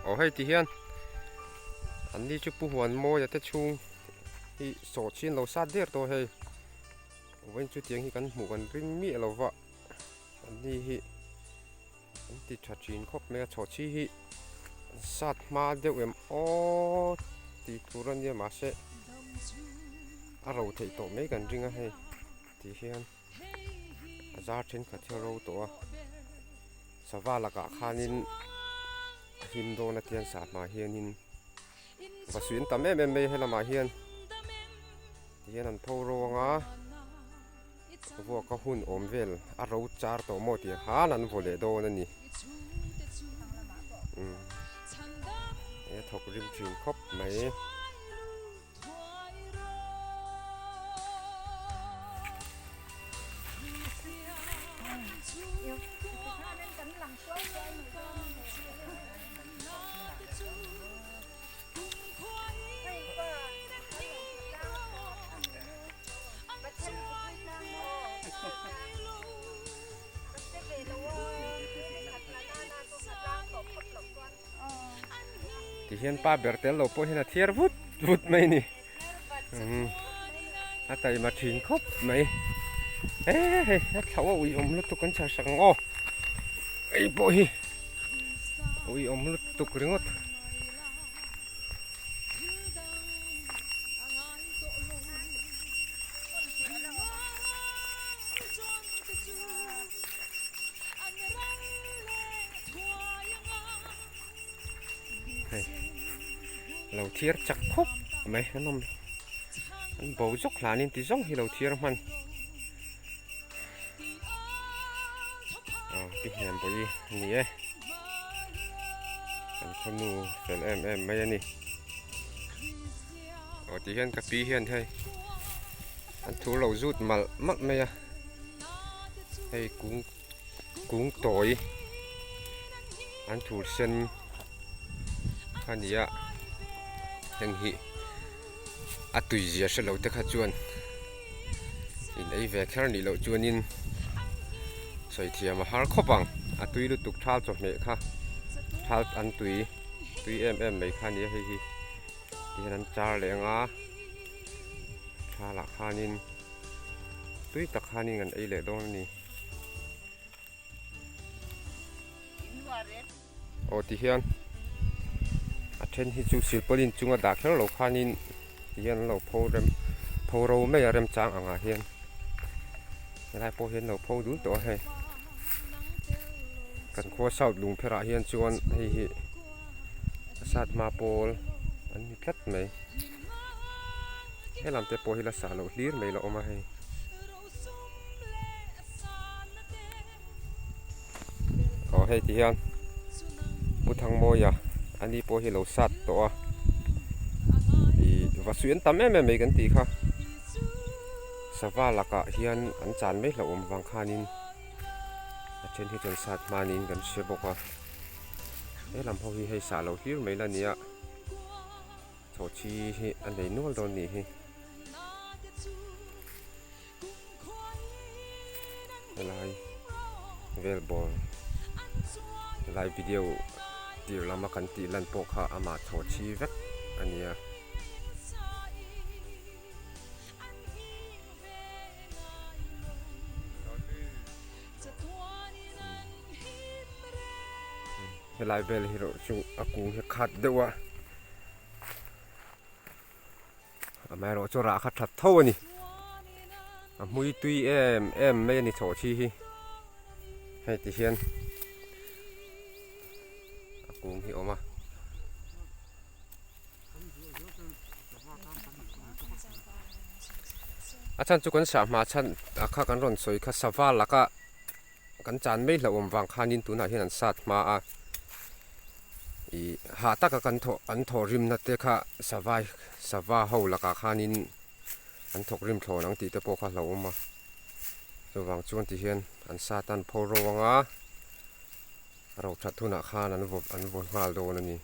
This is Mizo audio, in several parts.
Aw hei ti hian an ni chu Pu Huanmawia te chhung hi sawh chhin lo sat der tawh hei. Vawiin chu tiang hi kan hmuh kan ring miah lo va an ni hi an ti tha thin khawp mai a chhawhchhi hi an sat hma deuh em aw tih tur a nia mahse a ro theih tawh mai kan ring a hei ti hian a zar thenkhat hi a ro tawh a sava lakah khanin a him dawn a tiang sah hma hianin va suih an tam em em mai a helamah hian tihian an pho ro anga vuaka hun awm vel a ro char tawh maw tih khan an vaw leh dawn a ni umm a thawk rim thin khawp mai. Ti hian pa ber tel lo pawh hian a thiar vut vut mai a ni a taima thin khawp mai e hei a thlauh a uiawm lutuk an chhar sak ang aw hei pawh hi uiawm lutuk ringawt. Hei lo thiar chak khawp mai an awm an bo zawk hlanin ti zawng hi lo thiar hman aw pi hnem pawh hi a ni e kan khawnu fel em em mai a ni aw ti hian ka pi hian hei an thu lo zut malh malh mai a hei kung kung tawi an thur sen a ni a heng hi a tui zia hre lo te kha chuan in ei ve kher nih loh chuanin sawi thiam a har khawp ang a tui lutuk thal chawhmeh kha thal an tui tui em em mai kha a ni a hei hi tihian an char leh ang a thalah khanin tui tak khanin an ei leh dawn a ni. Aw ti hian a then hi chu silpawlin chunga dah kher lo khanin ti hian an lo pho rem pho ro mai a remchang angah hian helai pawh hian an lo pho dul tawh a hei kan khua south lungpherah hian chuan hei hi a sat hma pawl an ni tlat mai helam te pawh hi la sah loh hlir mai la awm a hei. Aw hei ti hian Pu Thangmawia ani pawh hi lo sat tawh a ih va suih an tam em em mai kan tih kha sava lakah hian an chan mai hlauhawm vang khanin a then hi chuan sat hmanin kan hre bawk a helam ho hi hei sah loh hlir mai la nia. Chhawhchhi hi a nei nual dawn nih hi. Helai vel ball helai video tir lama kan tih lan pawh kha amah chhawhchhi vek a nia. Helai vel hi erawh chu a kung hi a khat deuh a. Amaherawh chu rah kha that tho a ni a hmui tui em em mai a ni chhawh thi hi hei ti hian a kung hi a awm a. A chhan chu kan sah hma chhan a kha kan rawn sawi kha sava laka kan chan mai hlauhawm vang khanin tunah hian an sat hma a ih hah taka kan thawh an thawh rimna te kha savai sava ho lakah khanin an thawk rim thlawn ang tih te pawh kha hlauhawm a chuvang chuan ti hian an sat a an pho ro ang a ro that hunah khan an vaw an vaw nghal dawn a ni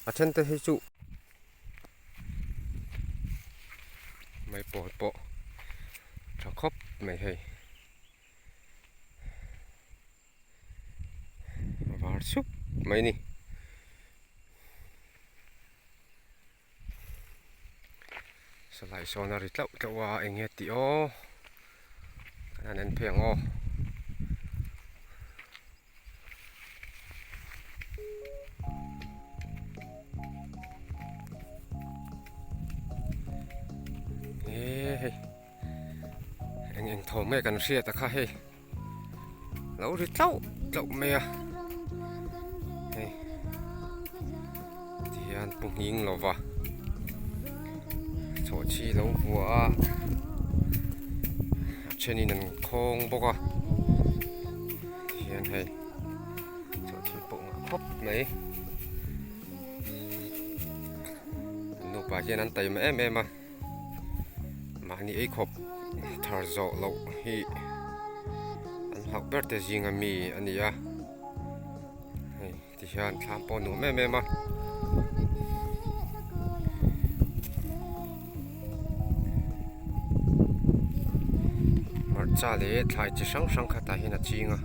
a then te hi chu mai pawl pawh tha khawp mai hei. Var sup mai a ni. Salai sawn a ri tlauh tlauh a eng nge tih aw kan han en phei ang aw. He hei eng eng thawm nge kan hriat a kha hei lo ri tlauh tlauh mai a hei tihian pu nghing lova chhawhchhi lo vuah a a thenin an khawng bawk a tihian hei chhawhchhi pawh ngah khawp mai an nupa hian an taima em em a. Mahni ei khawp thar zawh loh hi an hlauh ber te zinga mi a ni a hei tihian thlam pawh a nuam em em a. Hmarcha leh thlai chi hrang hrang kha tah hian a ching a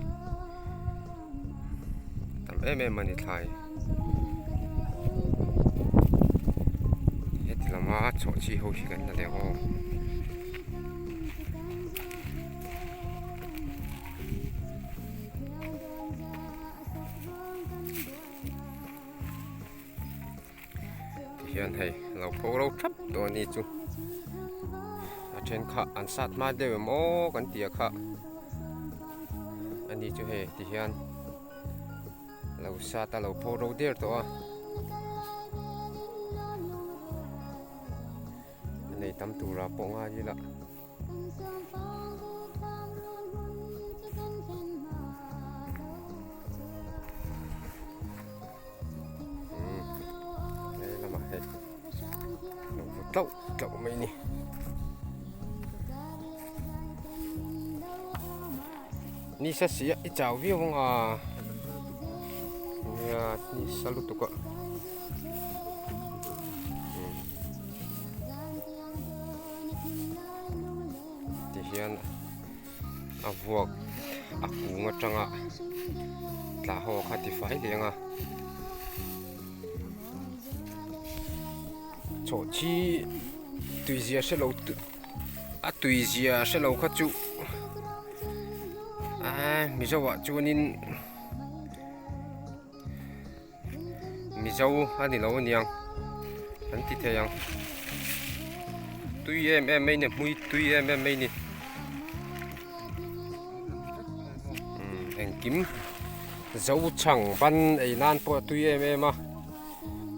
tam em em a ni thlai. Heti lama chawhchhi ho hi kan la leh aw. Tihian hei lo pho ro thap tawh a ni chu a then kha an sat hma deuh em aw kan tih a kha a ni chu hei tihian. Lo sat a lo pho ro der tawh a. A nei tam tura pawh ngai ila. Hei lamah hei lo vu tlauh tlauh mai ni. Nisa si a i chau viau ang a nia nisa lutuk a tihian a vuak a kung atanga tla ho kha ti fai leh ang a chawhchi tuizia hrelo a tuizia hrelo kha chu. Aaa mizo ah chuanin mizo a ni lo aniang an ti thei ang tui em em mai ni hmui tui em em mai ni engkim zo chhang ban ei nan pawh a tui em em a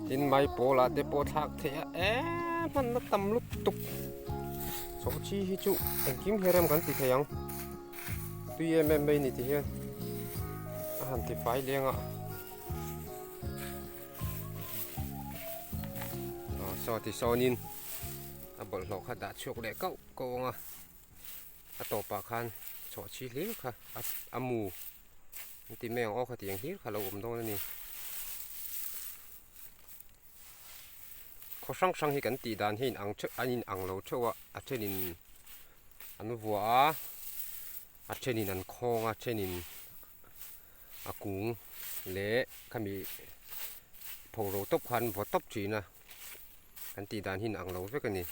tin maipawl ah te pawh thlak theih a eee hmanna tam lutuk. Chawhchi hi chu engkim hi rem kan ti thei ang tui em em mai ni ti hian a han ti fai leng a aw saw ti sawnin a bawlhhlawh kha dah chhuak leh kauh kauh ang a a tawpah khan chawhchi hlir kha a mu an ti mai ang aw khatiang hlir kha a lo awm dawn a ni. Khaw hrang hrang hi kan tih dan hi inang theuh an inang lo theuh a a thenin an vuah a a thenin an khawng a thenin a kung leh khami phoro tawp kha an vaw tawp thin a kan tih dan hi inang lo vek a ni.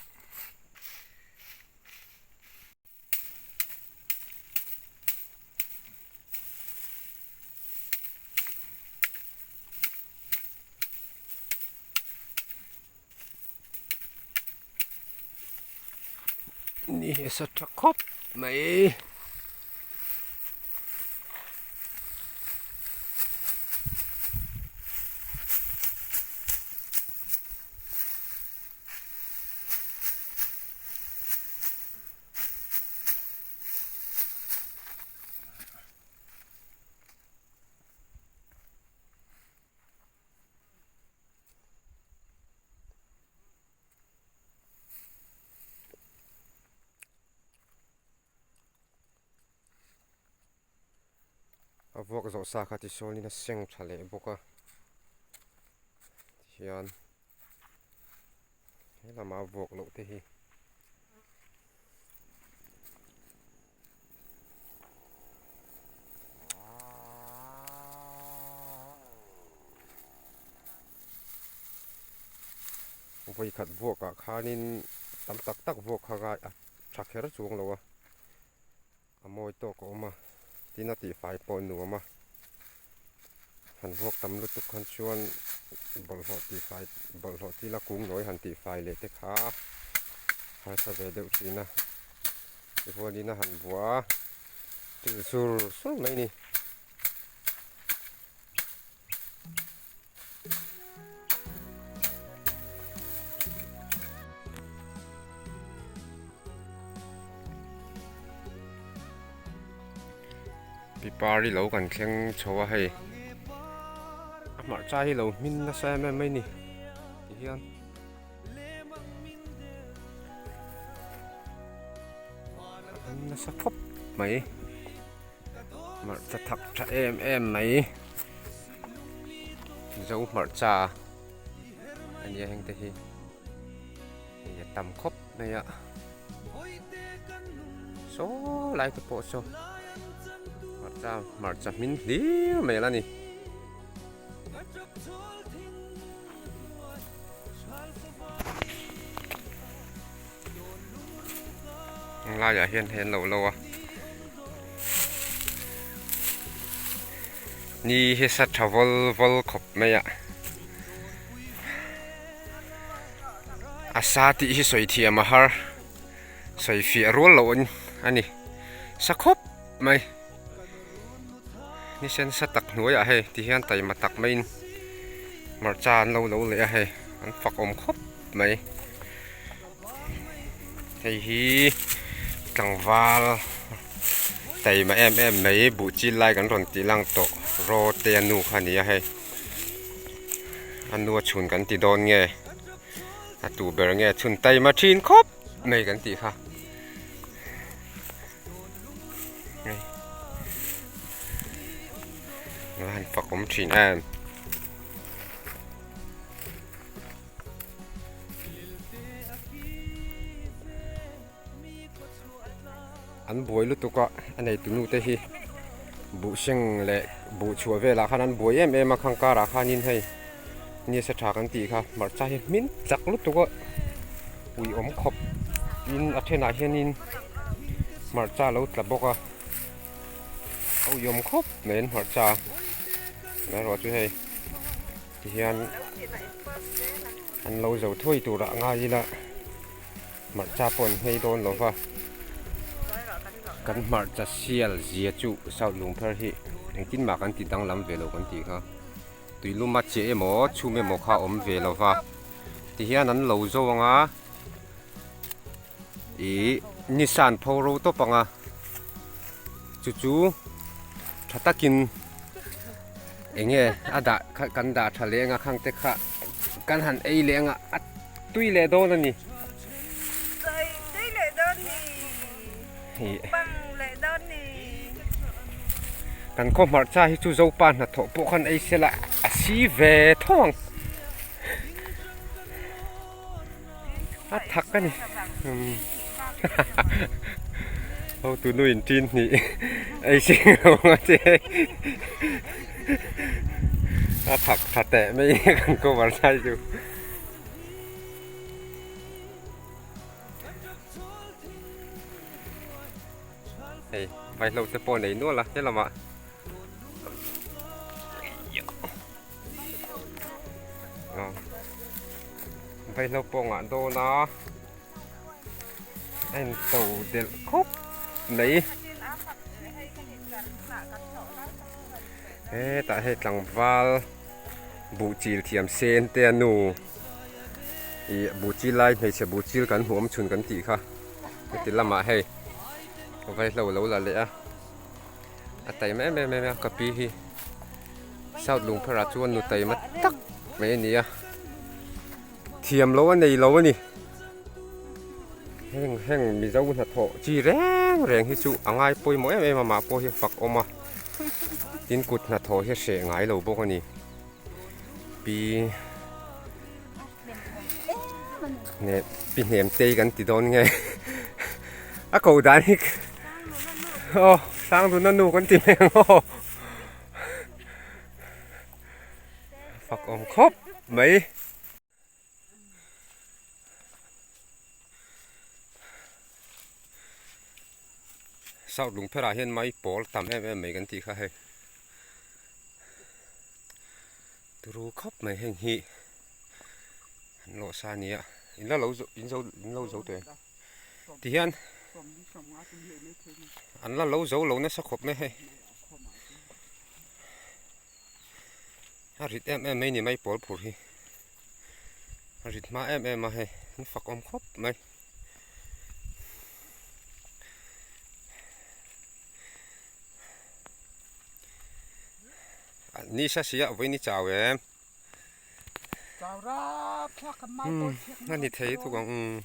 Ni hi a sa tha khawp mai. A vuak zawh sa kha tisawnin a seng tha leh bawk a tihian he lama vuak loh te hi. Vawikhat vuakah khanin. tam tak tak vuak kha ngai a tha kher chuang lo a a mawi tawk a awm a tin a tihfai pawh a nuam a han vuak tam lutuk khan chuan bawlhhlawh tihfai bawlhhlawh thil a kung nawi han tihfai leh te kha harsa ve deuh thin a tichuanin a han buah a til sur sur mai a ni. Pipar hi lo kan thleng chho a hei a hmarcha hi lo hmin nasa em em mai ni tihian a hmin nasa khawp mai. Hmarcha thak tha em em mai zo hmarcha a nia heng te hi hei a tam khawp mai a saw lai te pawh saw hmarcha hmarcha hmin hlir mai a la ni. Laiah hian hei an lo lo a ni hi sa tha vawl vawl khawp mai a a sa tih hi sawi thiam a har sawi fiah rual loh a ni sa khawp mai ni sen sa tak hnuaiah hei ti hian taima tak maiin hmarcha an lo lo leh a hei an fak awm khawp mai. Hei hi tlangval taima em em mai buh chil lai kan rawn tih lang tawh raw te a nu kha a ni a hei a nu a chhun kan ti dawn nge a tu ber nge chhun taima thin khawp mai kan tih kha hei a han fak awm thin em. An buai lutuk a a neitu nu te hi buh seng leh buh chhuah velah khan an buai em em a khang karah khanin hei nisa tha kan tih kha hmarcha hi hmin chak lutuk a ui awm khawp in a thenah hianin hmarcha a lo tla bawk a a ui awm khawp mai an hmarcha amaherawh chu hei. Tihian an lo zo thuai turah ngai ila hmarcha pawh an nghei dawn lo va, kan hmarcha sial zia chu South Lungpher hi engtin mah kan ti danglam ve lo kan tih kha tuilum a che emaw chhum emaw kha a awm ve lo va, tihian an lo zo ang a ih nisan pho ro tawp ang a chu chu tha takin. Eng nge a dah kha kan dah tha leh anga khang te kha kan han ei leh anga a tui leh dawn a ni. Tui leh dawn ni. Bang leh dawn ni. Kan khaw hmarcha hi chu Zopa hnathawh pawh khan ei sela a si ve tho ang. A thak a ni. Hotu nu in tin hnih ei sing lo ang a che. A thak tha teh mai kan cover sai chu. Hei vaihlo te pawh nei nual a helamah. Vaihlo pawh ngah dawn a a in to delh khawp mai hetah hei tlangval buh chil thiam sen te a nu ih buh chil lai hmeichhe buh chil kan hmuh awm chhun kan tih kha heti lamah hei vaihlo a lo la leh a. A taima em em a ka pi hi South Lungpherah chuan nu taima tak mai a ni a thiam lo a nei lo a ni heng heng Mizo hnathawh chi reng reng hi chu a ngai pawimawh em em a mah pawh hi a fak awm a tin kut hnathawh hi a hreh ngai lo bawk a ni pi Pi hnem tei kan ti dawn nge a ko dan hi aw Sangduna nu kan ti mai ang aw fak awm khawp mai. South Lungpherah hian mai pawl tam em em mai kan tih kha hei. Turu khawp mai heng hi an lawh sa a ni a, in la lo in zo in lo zo tawh em? Tihian an la lo zo lo nasa khawp mai hei. A rit em em mai ni mai pawl phur hi a rit hma em em a hei an fak awm khawp mai. Ni sa sia vawiin i chau em? Chau rap thlak kan mai pawl thiak A ni thei tuk ang umm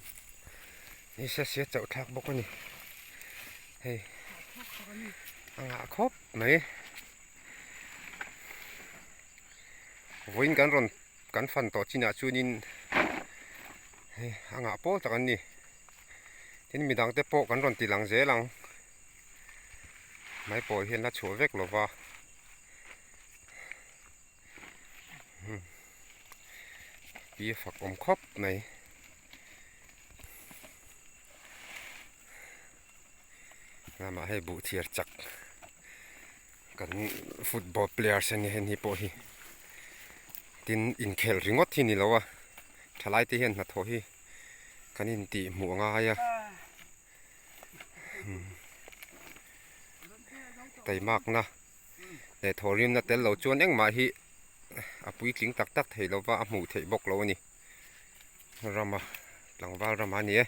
ni sa sia chauh thlak bawk a ni hei a ngah khawp mai vawiin kan rawn kan fan tawh chinah chuanin hei a ngah pawl tak an ni tin midang te pawh kan rawn ti lang zel ang mai pawl hian la chhuah vek lo va. Pi fak awm khawp mai. Lamah hei buh thiar chak kan football players a ni hei ni pawh hi tin inkhelh ringawt hi ni lo a thalai te hian hnathawh hi kan intih hmuh a ngai a taimakna. Leh thawhrimna tel lo chuan engmah hi a puitling tak tak thei lova a hmuh theih bawk lo a ni. Rama tlangval rama a ni e.